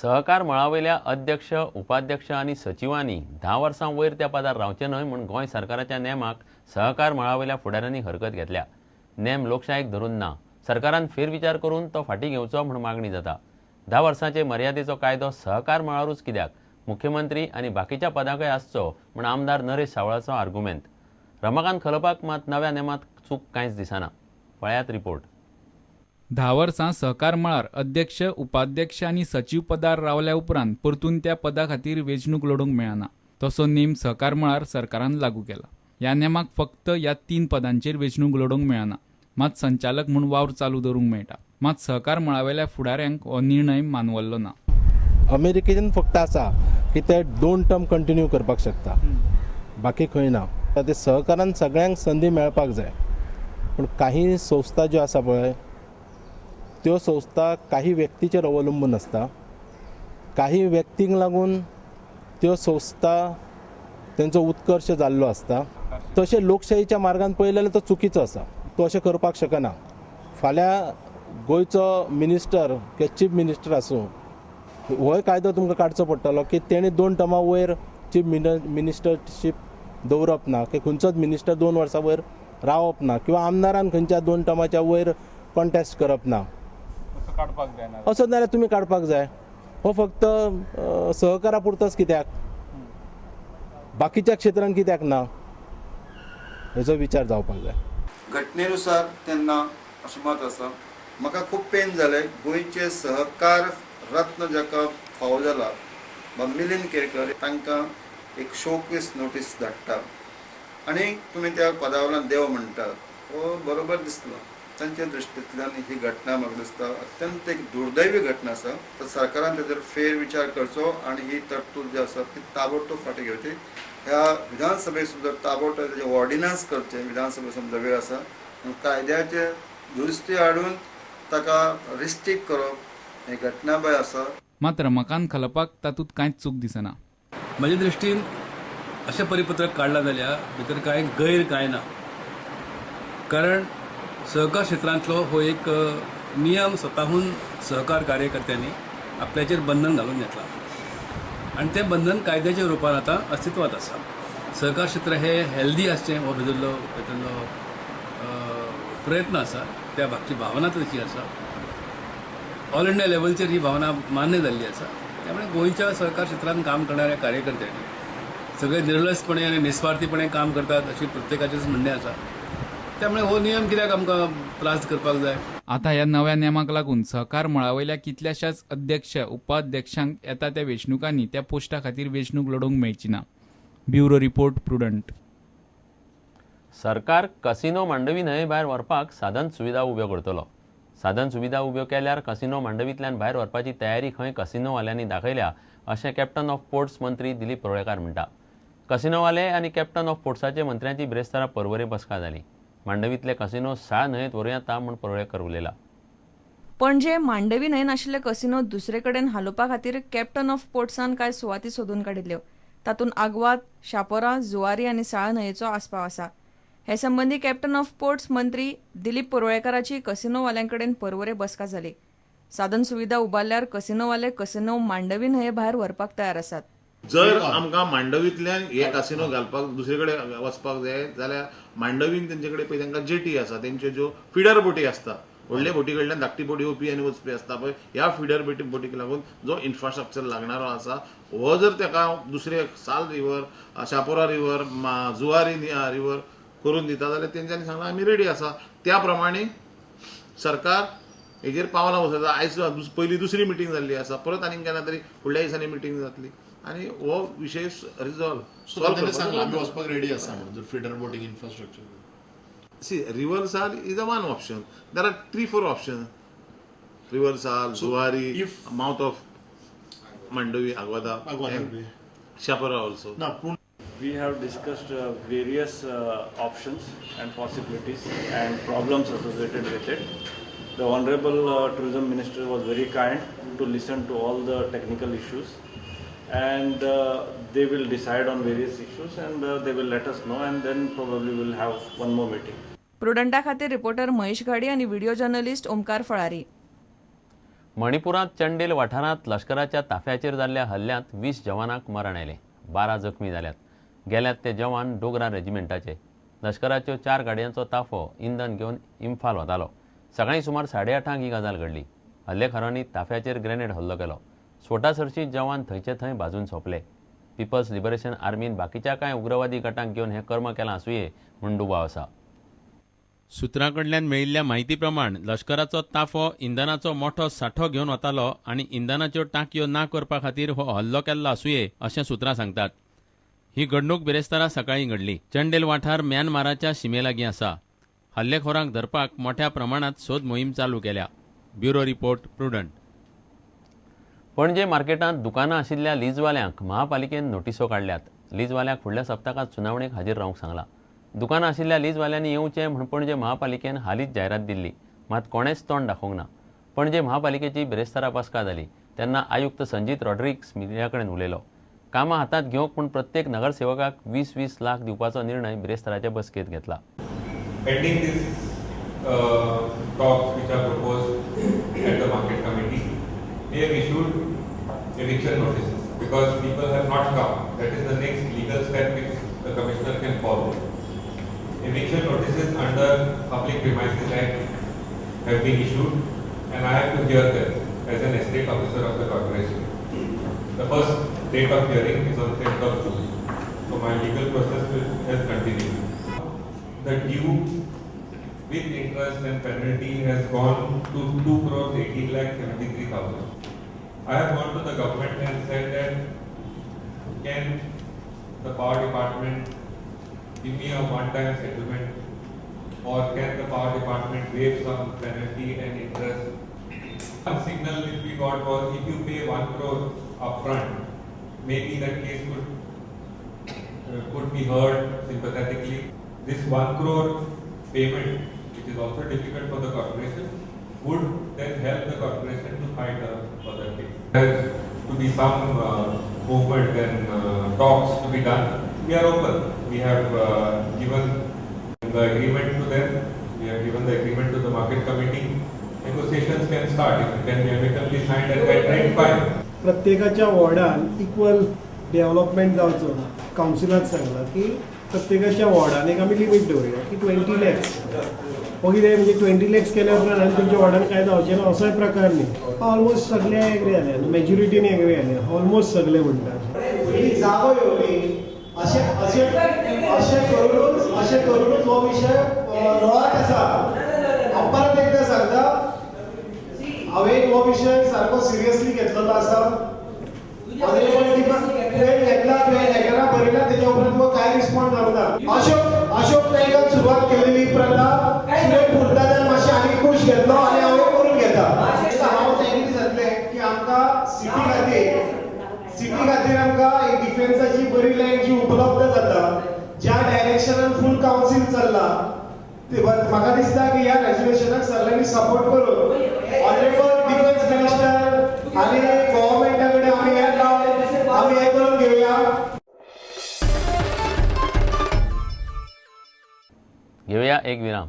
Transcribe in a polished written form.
सहकार मळावयल्या अध्यक्ष, उपाध्यक्ष आनी सचिवांनी 10 वर्सां वयर त्या पदार रावचें न्हय म्हूण गोंय सरकाराच्या नेमाक सहकार मळावयल्या फुडाऱ्यांनी हरकत घेतल्या. नेम लोकशायेक धरून ना, सरकारान फेरविचार करून तो फाटीं घेवचो म्हूण मागणी जाता. 10 वर्सांचे मर्यादेचो कायदो सहकार मळारूच कित्याक, मुख्यमंत्री आनी बाकीच्या पदांकय आसचो म्हूण आमदार नरेश सावळाचो आर्गुमेंत. रमाकांत खलपाक मात नव्या नेमांत चूक कांयच दिसना. पळयात रिपोर्ट. 10 वर्सां सहकार मळार अध्यक्ष, उपाध्यक्ष आनी सचीव पदार रावल्या उपरांत परतून त्या पदा खातीर वेंचणूक लडोवंक मेळना, तसो नेम सहकार मळार सरकारान लागू केला. ह्या नेमाक फक्त ह्या 3 पदांचेर वेंचणूक लडोवंक मेळना, मात संचालक म्हूण वावर चालू दवरूंक मेळटा. मात सहकार मळावेल्या फुडाऱ्यांक हो निर्णय मानवल्लो ना. अमेरिकेन फक्त आसा की ते 2 टर्म कंटिन्यू करपाक शकता, बाकी खंय ना. ते सहकारान सगळ्यांक संदी मेळपाक जाय, पूण काही संस्था ज्यो आसा पळय त्यो संस्था काही व्यक्तीचेर अवलंबून आसता. काही व्यक्तींक लागून त्यो संस्था तेंचो उत्कर्श जाल्लो आसता. तशें लोकशाहीच्या मार्गान पळयलें जाल्यार तो चुकीचो आसा, तो अशें करपाक शकना. फाल्यां गोंयचो मिनिस्टर किंवा चीफ मिनिस्टर आसूं, होय कायदो तुमकां काडचो पडटलो की तेणी 2 टर्मा वयर चीफ मिनिस्टरशीप दवरप ना, की खंयचोच मिनिस्टर 2 वर्सां वयर रावप ना, किंवा आमदारान खंयच्या 2 टर्माच्या वयर कॉन्टेस्ट करप ना. असो जाल्यार तुमी काडपाक जाय. हो फक्त सहकारा पुरतोच कित्याक, बाकीच्या क्षेत्रान कित्याक ना, हेचो विचार जावपाक जाय. घटनेनुसार तेन्ना अशें मत आसा. म्हाका खूब पेन जालें, गोंयचे सहकार रत्न जाका फावो जाला मिलिंद केरकर, तांकां एक शोकेस नोटीस धाडटा आनी तुमी त्या पदावल्यान देव म्हणटा, हो बरोबर दिसलो. तांच्या दृश्टींतल्यान ही घटना म्हाका दिसता अत्यंत एक दुर्दैवी घटना आसा. तर सरकारान ताचेर फेरविचार करचो आनी ही तरतूद जी आसा ती ताबडतोब फाटीं घेवची. ह्या विधानसभे सुद्दां ताबडतोब ताचें ऑर्डिनन्स करचें. विधानसभे समजा वेळ आसा, कायद्याचे दुरुस्ती हाडून ताका रिस्ट्रिक्ट करप ही घटनाबाय आसा. मात रमाकांत खलपाक तातूंत कांयच चूक दिसना. म्हज्या दृश्टीन अशें परिपत्रक काडलां जाल्यार भितर कांय गैर कांय ना, कारण सहकार क्षेत्रांतलो हो एक नियम स्वताहून सहकार कार्यकर्त्यांनी आपल्याचेर बंधन घालून घेतलां आनी तें बंधन कायद्याच्या रुपान आतां अस्तित्वांत आसा. सहकार क्षेत्र हे हेल्दी आसचें हो भितरलो प्रयत्न आसा, त्या भागची भावना तशी आसा. ऑल इंडिया लेवलचेर ही भावना मान्य जाल्ली आसा. त्यामुळे गोंयच्या सहकार क्षेत्रांत काम करणाऱ्या कार्यकर्त्यांनी सगळे निर्लसपणे आनी निस्वार्थीपणे काम करतात अशी प्रत्येकाचेच म्हणणें आसा. त्यामुळे हो नियम कित्याक आमकां त्रास करपाक जाय. आतां ह्या नव्या नेमाक लागून सहकार मळावयल्या कितल्याशाच अध्यक्ष, उपाध्यक्षांक येता त्या वेंचणुकांनी त्या पोस्टा खातीर वेंचणूक लडोवंक मेळची ना. Bureau report, Prudent. सरकार कसिनो मांडवी न्हंये भायर व्हरपाक साधन सुविधा उब्यो करतलो. साधन सुविधा उब्यो केल्यार कसिनो मांडवींतल्यान भायर व्हरपाची तयारी खंय कसिनोवाल्यांनी दाखयल्या अशें कॅप्टन ऑफ पोर्ट्स मंत्री दिलीप परुळेकार म्हणटा. कसिनोवाले आनी कॅप्टन ऑफ पोर्ट्साचे मंत्र्यांची बिरेस्तारा पर्वरे बसका जाली. मांडवींतले कसिनो साळ न्हंयेत व्हरूं येता म्हूण परुळेकर उलयला. पणजे मांडवी न्हंयेन आशिल्ले कसिनो दुसरे कडेन हालोवपा खातीर कॅप्टन ऑफ पोर्ट्सान कांय सुवाती सोदून काडिल्ल्यो. तातूंत आगवाद, शापोरा, जुवारी आनी साळ न्हंयेचो आस्पाव आसा. हे संबंदी कॅप्टन ऑफ पोर्ट्स मंत्री दिलीप परुळेकाराची कसिनोवाल्यां कडेन पर्वरे बसका जाली. साधन सुविधा उबारल्यार कसिनोवाले कसिनो मांडवी न्हंये भायर व्हरपाक तयार आसात. जर आमकां मांडवींतल्यान हे कासिनो घालपाक दुसरे कडेन वचपाक जाय जाल्यार मांडवीन तेंचे कडेन पळय तांकां जेटी आसा, तेंच्यो ज्यो फिडर बोटी आसता, व्हडले बोटी कडल्यान धाकटी बोटी येवपी आनी वचपी आसता पळय, ह्या फिडर बोटीक लागून जो इन्फ्रास्ट्रक्चर लागणारो आसा हो जर ताका दुसरे Sal river, Chapora river, Zuari river करून दिता जाल्यार तेंच्यांनी सांगलां आमी रेडी आसा. त्या प्रमाणे सरकार हेजेर पावलां उचलता. आयज पयली दुसरी मिटींग जाल्ली आसा, परत आनीक केन्ना तरी फुडल्या दिसांनी मिटींग जातली आनी हो विशय रिजॉल्व सॉल्व सांगलां आमी वचपाक रेडी आसा म्हणून feeder boating infrastructure. See, river Sal is a one option. There are 3-4 option. River Sal, Zuari, mouth of Mandovi, Aguada, Chapora also. We have discussed various options and possibilities and problems associated with it. The Honorable Tourism Minister was very kind to listen to all the technical issues, and they will decide on various issues and they will let us know, and then probably we will have one more meeting. प्रुडंटा खातीर reporter Mahesh Ghadi आणि video journalist Omkar फळारी. मणिपुरांत चंडेल वाठारांत लश्कराच्या ताफ्याचेर जाल्ल्या हल्ल्यांत 20 जवानांक मरण आयलें, 12 जखमी जाल्यात. गेल्यात ते जवान डोगरा रेजिमेंटाचे. लश्कराच्यो 4 गाडयांचो ताफो इंधन घेवन इम्फाल वतालो. सकाळीं सुमार 8:30 ही गजाल घडली. हल्लेखोरांनी ताफ्याचेर ग्रेनेड हल्लो केलो. स्फोटा सरशी जवान थंयचे थंय भाजून सोंपले. पिपल्स लिबरेशन आर्मीन बाकीच्या कांय उग्रवादी गटांक घेवन हें कर्म केलां आसुये म्हूण दुबाव आसा. सुत्रां कडल्यान मेळिल्ल्या म्हायती प्रमाण लश्कराचो ताफो इंधनाचो मोठो सांठो घेवन वतालो आनी इंधनाच्यो टांकयो ना करपा खातीर हो हल्लो केल्लो आसुये अशें सुत्रां सांगतात. ही घडणूक बिरेस्तारा सकाळीं घडली. चंडेल वाठार म्यानमाराच्या शिमे लागीं आसा. हल्लेखोरांक धरपाक मोठ्या प्रमाणांत सोद मोहीम चालू केल्या. Bureau report, Prudent. Panaji मार्केटांत दुकानां आशिल्ल्या लीजवाल्यांक महापालिकेन नोटिसो काडल्यात. लीजवाल्यांक फुडल्या सप्तकांत सुनावणेक हाजीर रावंक सांगलां. दुकानां आशिल्ल्या लीजवाल्यांनी येवचें म्हूण पणजे महापालिकेन हालींच जायरात दिल्ली, मात कोणेंच तोंड दाखोवंक ना. पणजे महापालिकेची बिरेस्तारा बसका जाली तेन्ना आयुक्त संजीत रॉड्रिग्स मिडिया कडेन उलयलो. कामां हातांत घेवंक पूण प्रत्येक नगरसेवकाक 20-20 लाख दिवपाचो निर्णय बिरेस्ताराचे बसकेंत घेतला. Pending these talks which are proposed at the market committee, we have issued eviction notices because people have not come. That is the next legal step which the commissioner can follow. Eviction notices under Public Premises Act have been issued, and I have to hear them as an estate officer of the corporation. The first date of hearing is on 10th of June. So my legal process has continued. The due with interest and penalty has gone to 2,18,73,000. I have gone to the government and said that can the power department give me a one-time settlement, or can the power department waive some penalty and interest? One signal which we got was if you pay 1 crore upfront, maybe that case could be heard sympathetically. This 1 crore payment, which is also difficult for the corporation, would then help the corporation to fight a further case. There has to be some movement and talks to be done. We are open. We have given the agreement to them. We have given the agreement to the market committee. Negotiations can start. If it can be amicably signed at that rate, fine. प्रत्येकाच्या वॉर्डान equal development जावचो. कावन्सिलान सांगलां की प्रत्येकाच्या वॉर्डान एक आमी limit दवरुया की 20 लॅक्स. हो कितें म्हणजे 20 लॅक्स केल्या उपरांत आनी तुमच्या वॉर्डान कांय जावचें ना असोय प्रकार न्ही. ऑलमोस्ट सगळे एग्री जाले, मेजॉरिटीन एग्री जाले, ऑलमोस्ट सगळे म्हणटा. जागो येवनी अशें अशें अशें करूनच हो विशय रोळाक आसा. हांव परत एकदां सांगता, हांवें हो विशय सारको सिरियसली घेतलेलो आसा. तुवें घेतला, तुवें लेटरां बरयला, तेच्या उपरांत तुका कांय रिस्पॉन्स जावंक ना. अशोक नायकान सुरवात केलेली प्रथा सुरेश पुरताच्यान मातशें आनी पूश घेतलो आनी हांवें करून घेता. हांव एग्री जातलें की आमकां सिटी खातीर आमकां एक डिफेन्साची बरी लायन जी उपलब्ध जाता, ज्या डायरेक्शनान फूल कावन्सील चल्ला, म्हाका दिसता की ह्या रेजोल्युशनाक सगळ्यांनी सपोर्ट करून ऑनरेबल डिफेन्स मिनिस्टर आनी गव्हर्मेंटा कडेन आमी हें लावन आमी हें करून घेवया. घेवया एक विराम.